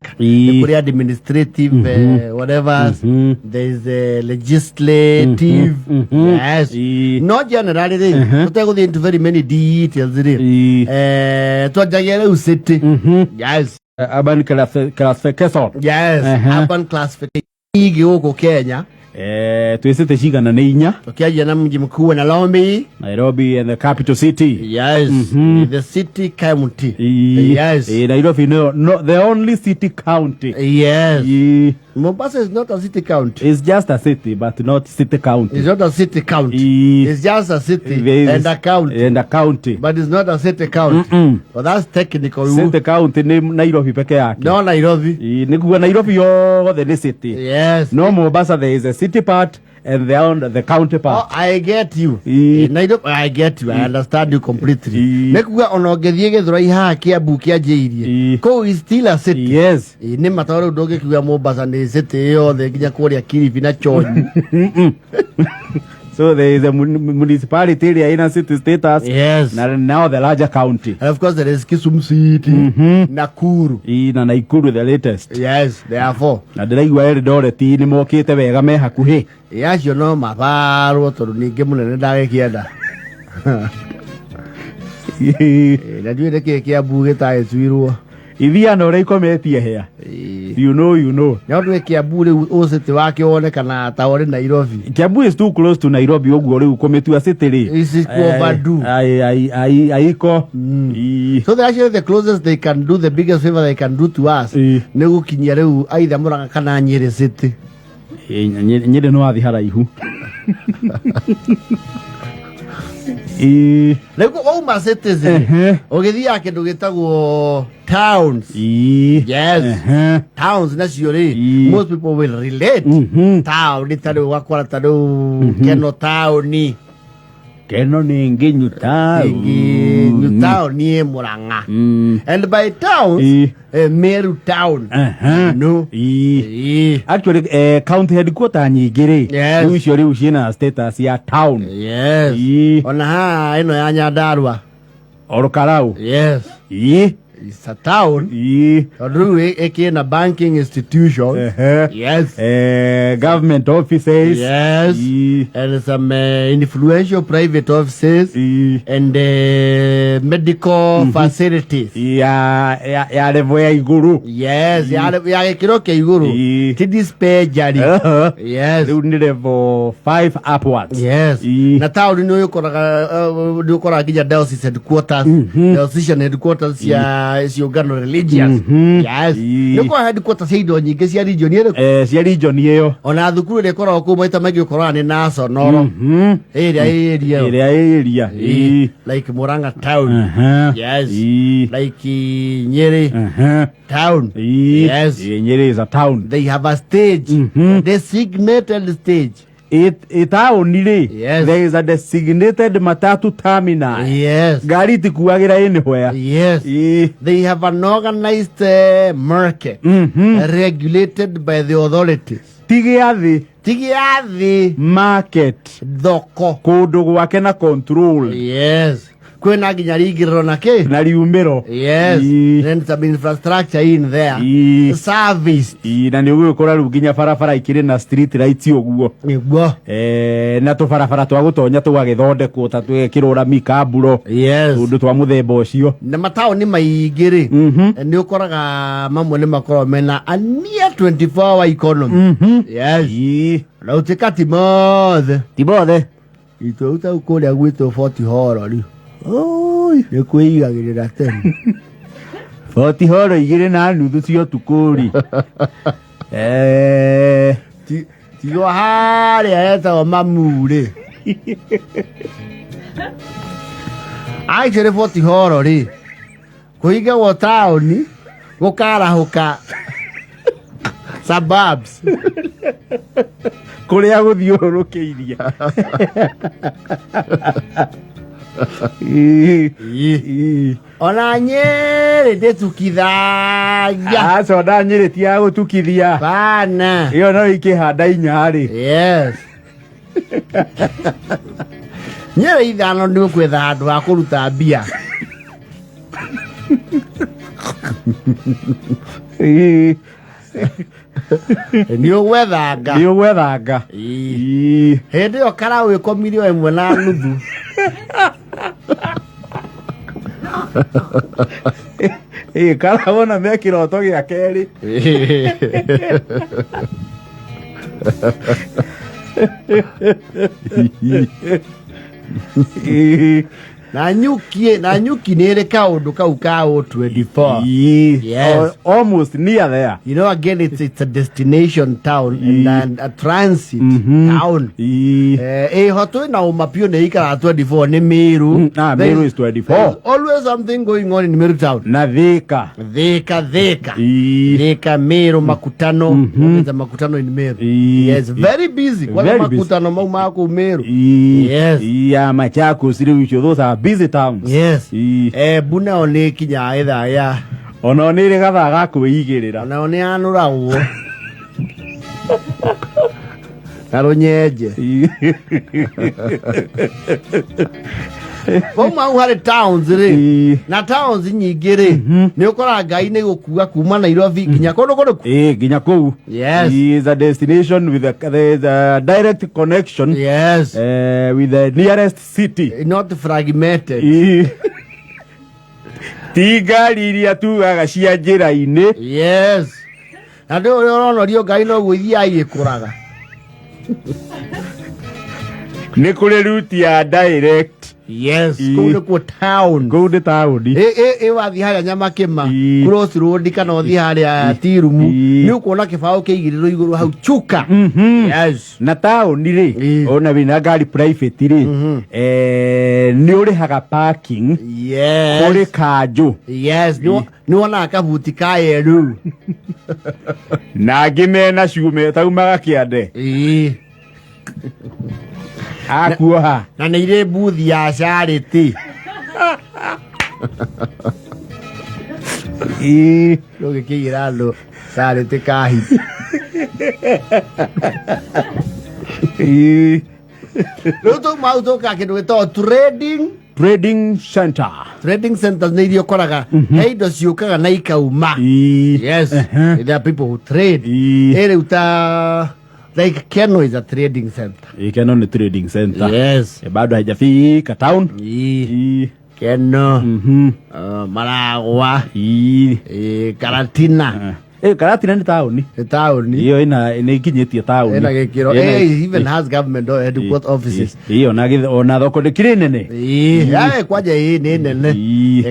Nĩ kũrĩ administrative, whatever, there is a legislative. Yes. No generally rĩ, tũtegũthiĩ into very many details rĩ, twanjagia rĩu city. Yes. Urban classification. Yes. Urban classification igĩ gũkũ Kenya. Twĩ city cigana? Nĩ inya. Tũkĩanjia na mji mkuu wa Nairobi. Nairobi and the capital city. Yes, the city county. Yes. Nairobi no, the only city county. Yes. Mombasa is not a city county. It's just a city but not city county. It's not a city county. It's just a city and a county. And a county. But it's not a city county. Well, that's technical. City county nĩ Nairobi peke yake. No Nairobi. Nĩ kuga Nairobi yothe nĩ city. Yes. No Mombasa, there is a city part and the county Oh, part. I get you. Nairobi, I get you. I understand you completely. Nĩ kuga ona ũngĩthiĩ Gĩthũrai haha Kĩambu kĩanjĩirie. Kũu is still a city. Yes. Nĩ ma tondũ rĩu ndũngĩkiuga Mombasa nĩ city yothe nginya kũrĩa Kilifi na Chonyi. So there is a municipality ĩrĩa ĩna city status. Na now the larger county. And of course there is Kisumu City, Nakuru. Na Nakuru, the latest. Yes, there are four. Na ndĩraigua Eldoret nĩ mokĩte wega, me hakuhĩ. Acio no mabarwo tondũ ningĩ mũnene ndagĩkĩenda. Na ndiũĩ nĩkĩ Kĩambu gĩtagĩcuirwo. Ithiana ũrĩa ikometie hĩa. You know. No ndwĩ Kĩambu rĩu ũcĩtĩ wake wonekana ta ũrĩ Nairobi. Kiambu is too close to Nairobi, ũguo rĩu kũmĩtua city rĩ. Is it overdue? Aiko. So they actually, the closest they can do, the biggest favor they can do to us, nĩ gũkinyia rĩu either Murang'a kana Nyĩrĩ city. Nyĩrĩ no wathi haraihu. Rĩu wauma cities rĩ, ũgĩthiaga kĩndũ gĩtagwo towns. Yes. Towns nacio rĩ, most people will relate. Town ta rĩu ũgakora ta rĩu Keno taũni. Keno nĩ nginyu Nginyu taũni. Town ĩ Murang'a. And by towns, Meru town. No. Actually, county headquarter nyingĩ rĩ, rĩu icio rĩu ciĩna status ya town. Yes. Ona haha ĩno ya Nyandarua. Orokarau. Yes. It's a town. Tondũ rĩu ĩkĩna banking institutions. Yes. Government offices. Yes. And some influential private offices and medical facilities. Ya level ya igũrũ. Yes, ya gĩkĩro kĩa igũrũ. Ti dispensary. Yes. Rĩu nĩ level 5 upwards. Yes. Na taũni nĩ ũkoraga nginya diocese headquarters, diocesan headquarters cia ciũngano religious. Yes. Nĩ ũkoraga headquarters cia indo nyingĩ cia region ĩrĩkũ? Cia region ĩyo. Ona thukuru ĩrĩa ĩkoragwo kũu maita maingĩ ũkoraga nĩ national. Ĩrĩa ĩ area ĩyo. Ĩrĩa ĩ area. Like Murang'a town. Yes. Like Nyeri town. Yes. Nyeri is a town. They have a stage. Designated stage. Ĩtaũni rĩ, Yes. there is a designated matatu terminal. Yes. Ngari itikuagĩra anywhere. Yes. They have an organized market regulated by the authorities. Ti gĩathĩ. Ti gĩathĩ. Market. Thoko. Kũndũ gwake na control. Yes. Kwĩna nginya ringĩrĩro na kĩ? Na riumĩro. Yes. Then some infrastructure in there. Service. Na nĩ ũgũgĩkora rĩu nginya barabara ikĩrĩ na street lights ũguo. Nĩguo. Na tũbarabara twa gũtonya tũgagĩthondekwo ta twekĩrwo rami kamburo. Yes. Tũndũ twa mũthemba ũcio. Na mataũni maingĩ rĩ, nĩ ũkoraga mamwe nĩ makoragwo mena a near 24 hour economy. Yes. Na ũtuĩka ti mothe. Ti mothe. Itũu tau kũrĩa gwitũ Fort Hall rĩ, nĩ kwĩigagĩrĩra tene. Fort Hall 2:30 cia ũtukũ rĩ. Tigo harĩa hetagwo mamu rĩ. Actually Fort Hall rĩ, kũhingagwo taũni gũkarahũka suburbs. Kũrĩa gũthiũrũrũkĩirie. Ona Nyĩrĩ ndĩtukithagia. Aca, ona Nyĩrĩ ti ya gũtukithia. Bana. Ĩyo no ikĩhanda inya rĩ. Yes. Nyĩrĩ 5 nĩ ũkwetha handũ ha kũruta mbia. Nĩ ũgwethanga. Nĩ ũgwethanga. Ĩĩ. Hĩndĩ ĩyo karaũ ĩko 1.5 million. Ĩĩ, karawona me kĩroto gĩa kerĩ. Ĩĩ. Na nyuki nĩ ĩrĩ kaũndũ kau ka O24. Ĩĩ. Yes. Almost near there. You know, again, it's a destination town and a transit town. Ĩho twĩ na ũma biũ nĩ ikaraga 24 nĩ Meru. Meru is 24. There's always something going on in Meru town. Na Thika. Thika, Thika. Thika, Meru, makutano. There's a makutano in Meru. Yes, very busy. Kwanza Very busy. makutano mau ma kũu Meru. Yes. Ya Machakos rĩu icio, those are busy towns. Embu nao nĩ kinyaga ithaa ya Ona nĩ ĩrĩ gathaa ga kwĩigĩrĩra. Onao nĩ anũragwo na rũnyenje. Bauma hau harĩ towns rĩ, na towns nyingĩ rĩ, nĩ ũkoraga ngai nĩ gũkua kuma Nairobi nginya kũndũ kũrĩkũ. Ĩĩ, nginya kũu. Is a destination with a, there is a direct connection with the nearest city. Not fragmented. Ĩĩ. Ti ngari iria tugaga cia njĩra-inĩ. Yes, na ndĩ ũrĩa ũronorio ngai noguo ithiaga igĩkũraga. Nĩ kũrĩ route ya direct. Kũu nĩkuo town. Kũu nĩ taũni. Ĩ wathiĩ harĩa Nyamakĩma cross road kana ũthiĩ harĩa Tirumu, nĩ ũkuona kĩbaũ kĩigĩrĩrwo igũrũ hau Chuka. Yes. Na taũni rĩ, ona wĩna ngari private rĩ, nĩ ũrĩhaga parking kũrĩ kanjũ. Yes, nĩ wonaga kabuti ka yellow. Na angĩ mena ciume taumaga kĩande. Akuoha. Na nĩ irĩ mbuthi ya charity. Ndũgĩkĩigĩra andũ charity kahiti. Rĩu tuma hau tũkaga kĩndũ gĩtagwo trading. Trading center. Trading centers nĩ iria ũkoraga he indo ciũkaga na ikauma. Yes, there are people who trade. Ĩ rĩu ta like Keno is a trading center. Ĩĩ, Keno nĩ trading center. Bado haijafika town. Keno, Maragwa, Karatina. Karatina nĩ taũni. Nĩ taũni. Iyo ina nĩ ikinyĩtie taũni. Ĩna gĩkĩro. Ĩna- Even has government headquarters offices. Ĩĩ, ona thoko ndĩkĩrĩ nene. Ĩĩ, kwanja ĩĩ nĩ nene.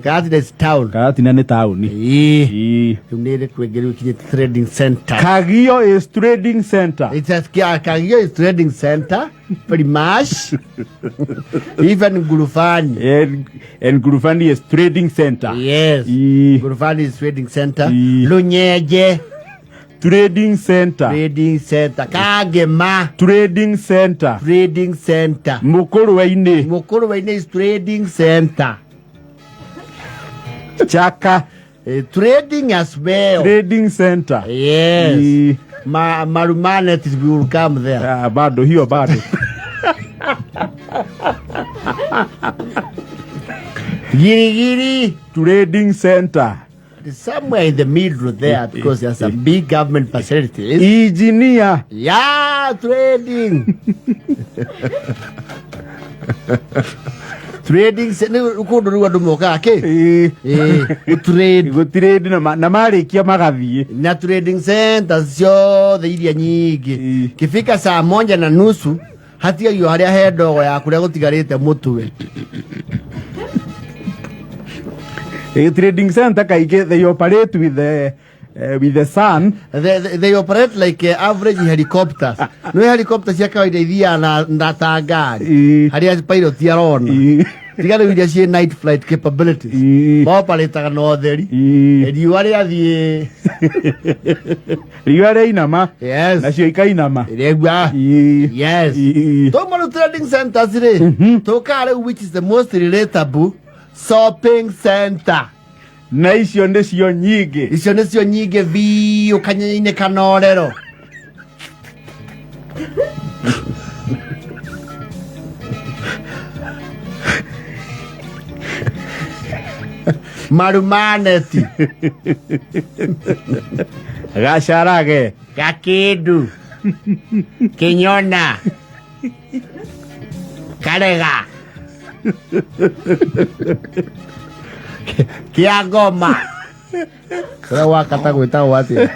Karatina is town. Karatina nĩ taũni. Rĩu nĩ ĩrĩ kwĩngĩ rĩu ikinyĩte trading center. Kagio is trading center. It's a, Kagio is trading center pretty much. Even Ngurufani. And Ngurufani is trading center. Yes. Ngurufani is trading center. Lunyeje. Trading center. Trading center. Kagema. Trading center. Trading center. Mukurwe-inĩ. Mukurwe-inĩ is trading center. Chaka. Trading as well. Trading center. Yes. Marumanet will come there. Ah, bado hiyo bado. Girigiri. Trading center. It's somewhere in the middle there because there's some big government facilities. Engineer. Yeah, trading. Trading nĩ kũndũ rĩu andũ mokaga kĩ? Ĩĩ, trade. Gũtirĩ na marĩkia magathiĩ. Na trading centers ciothe iria nyingĩ, kifika saa 1:30 hatigagio harĩa he ndogo ya kũrĩa gũtigarĩte mũtwe. Trading center kaingĩ they operate with the sun. They operate like average helicopters. No helicopter cia kawaida ithiaga na ta ngari harĩa pilot arona, tiga rĩu iria ciĩ night flight capabilities, maoperataga na ũtheri, riũa rĩathiĩ. Riũa rĩainama. Yes. Nacio ikainama. Rĩgua. Yes. Twauma rĩu trading centers rĩ, tũkaga rĩu which is the most relatable, shopping center. Na icio nĩcio nyingĩ. Icio nĩcio nyingĩ biũ kanyenya-inĩ kanorero. Marumaneti. Gacarage. Gakindu. Kinyona. Karega. Kiangoma. Kũrĩa gwakata gwĩtagwo atĩa?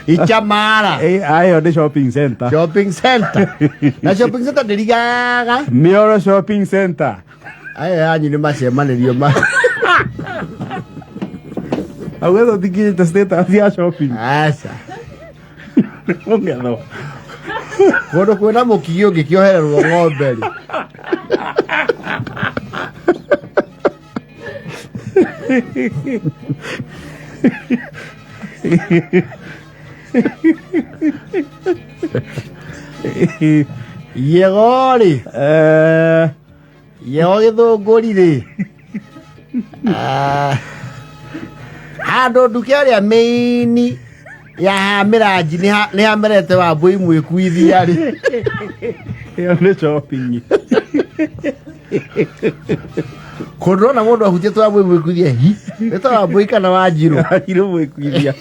Ichamara. Ayo nĩ shopping center. Shopping center. Na shopping center ndĩrigaga. Mioro shopping center. Aya yanyu nĩ macemanĩrio ma. Augetho tikinyĩte status ya shopping. Aca. Mũng'etho. Kũndũ kwĩna mũkigi ũngĩkĩohererwo ng'ombe rĩ. Yego rĩ. Yego gĩthũngũri rĩ. Ah, handũ nduka ĩrĩa mĩini ya mĩranji nĩ hamerete wambũi mwĩkuithia rĩ. Ĩyo nĩ shopping. Kũndũ ndona mũndũ ahutĩte wambũi mwĩkuithia hi nĩ ta wambũi kana wanjirũ. Wanjirũ mwĩkuithia.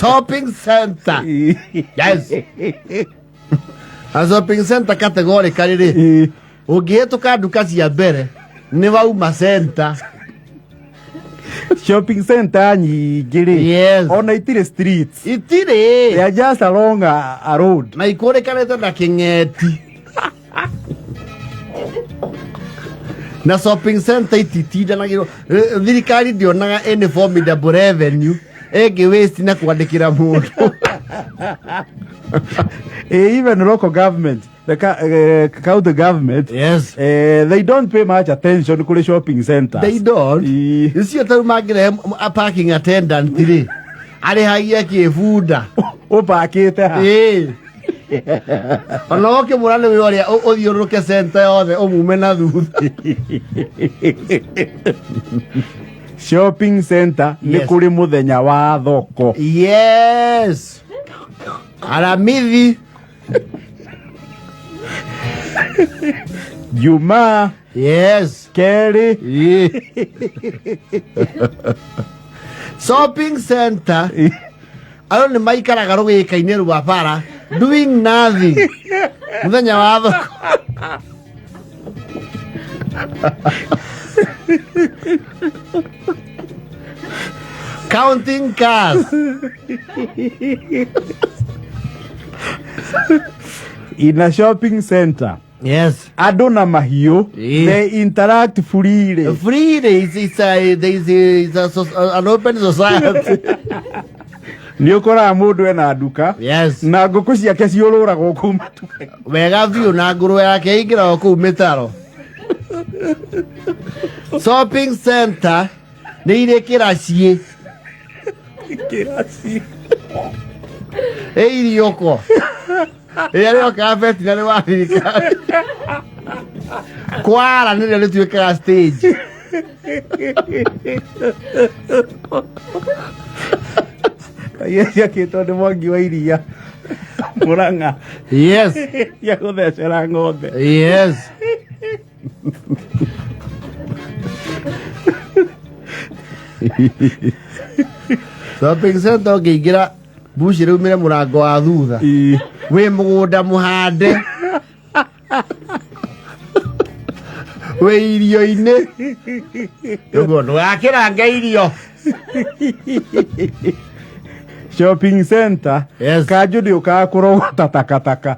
Shopping center. Yes. A shopping center categorically rĩ ũngĩhĩtũka nduka cia mbere nĩ wauma center. Shopping center nyingĩ rĩ. Yes. Ona itirĩ streets. Itirĩ. They are just along a road. Na ikũrĩkanĩte na kĩng'eti. Na shopping center ititindanagĩrwo. Thirikari ndĩonaga any formidable revenue ĩngĩ waste na kwandĩkĩra mũndũ. Even local government, the county government, Yes. they don't pay much attention kũrĩ shopping centers. They don't. Icio tarĩu mangĩrehe a parking attendant rĩ, arĩhagia kĩbunda. Ũpakĩte ha? Ĩĩ. Ona ũkĩmũra nĩwe ũrĩa ũthiũrũrũke center yothe ũmume na thutha. Shopping center nĩ Yes. kũrĩ mũthenya wa thoko. Yes. Aramithi. Jumaa. Yes. Kerĩ. Yeah. Shopping center. Andũ nĩ maikaraga rũgĩka-inĩ rwa bara doing nothing mũthenya wa thoko. Counting cars. In a shopping center. Yes. Andũ na mahiũ, they interact freely. Freely. It's an open society. Nĩ ũkoraga mũndũ ena nduka. Yes. Na ngũkũ ciake ciũrũragwo kũu matuka. Wega biũ na ngũrwe yake ĩingĩragwo kũu mĩtaro. Shopping center nĩ irĩ kĩraciĩ. Kĩraciĩ. Ĩ iriũko. Rĩrĩa rĩokaga veterinary wa thirikari. Kwara nĩrĩo rĩtuĩkaga stage. Iria ciakĩtwo nĩ Mwangi wa Iria. Mũrang'a. Yes. Cia gũthecera ng'ombe. Yes. Shopping center ũngĩingĩra mbuci rĩumĩre mũrango wa thutha. Wĩ mũgũnda mũhande. Wĩ irio-inĩ. Ũguo ndũgakĩrange irio. Shopping center. Yes. Kanjũ ndĩũkaga kũrogota takataka.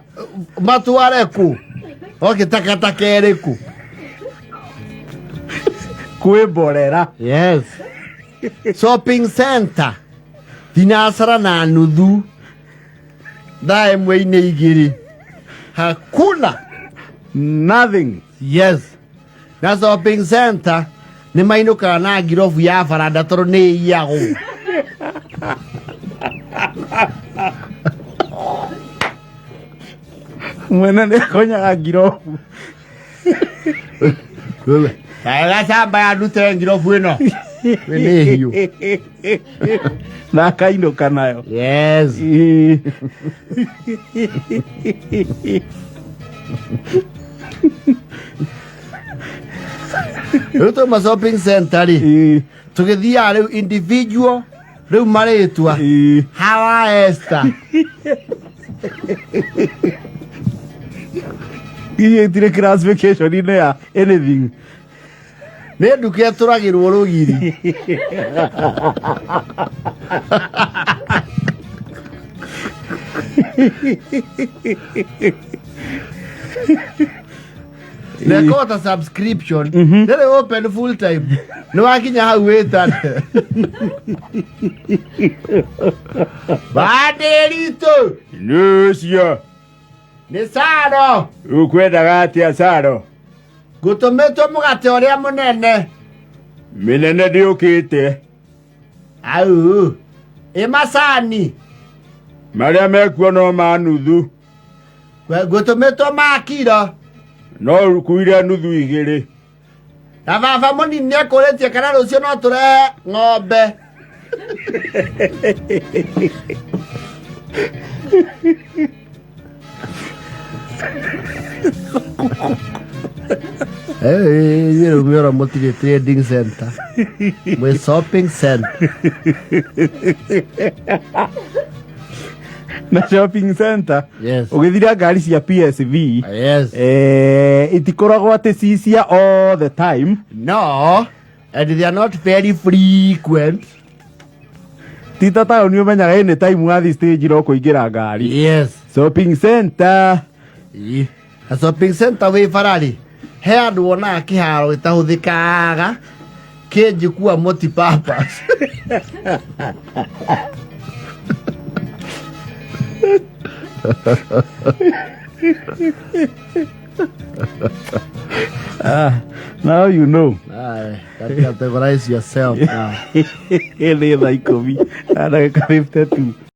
Matware kũ? Oke takataka ĩrĩkũ? Kwĩ mborera. Yes. Shopping center. Thinacara na nuthu. Thaa ĩmwe inĩ igĩrĩ. Hakuna. Nothing. Yes. Na shopping center nĩ mainũkaga na ngirobu ya baranda tondũ nĩ iyagwo. Mwene nĩ akonyaga ngirobu. Gacamba ya ndute ngirobu ĩno. We nĩ hiũ. Na akainũka nayo. Yes. Rĩu twauma shopping center rĩ, tũgĩthiaga rĩu individual, rĩu marĩtwa. Hawa Esther. Iye itirĩ classification-inĩ ya anything. Nĩ nduka ĩtũragĩrwo rũgiri. Na ĩkorwo ta subscription, ndĩrĩ open full time, nĩ wakinya hau wĩtane bandĩritũ. Nĩ ũcio. Nĩ caro. Ũkwendaga atĩa, Caro? Ngũtũmĩtwo mũgate ũrĩa mũnene. Mĩnene ndĩũkĩte. Au ĩ macani? Marĩa mekuo no ma nuthu. Ngũtũmĩtwo ma kiro. No ũkuire nuthu igĩrĩ. Na baba mũnini nĩekũrĩtie kana rũciũ no tũrehe ng'ombe. Inyuĩ rĩu mĩoro mũtirĩ trading center, mwĩ shopping center. Na shopping center, ũgĩthira ngari cia PSV, itikoragwo atĩ ci cia all the time. No, and they are not very frequent. Ti ta taũni ũmenyaga any time wathi stage no kũingĩra ngari. Shopping center. Ii. Na shopping center wĩ bararĩ he andũ wonaga kĩharo gĩtahũthĩkaga kĩnjikua multipurpose. Ah, now you know. Aye, categorize yourself now. Nĩ thaa 10 na ndagĩka 52.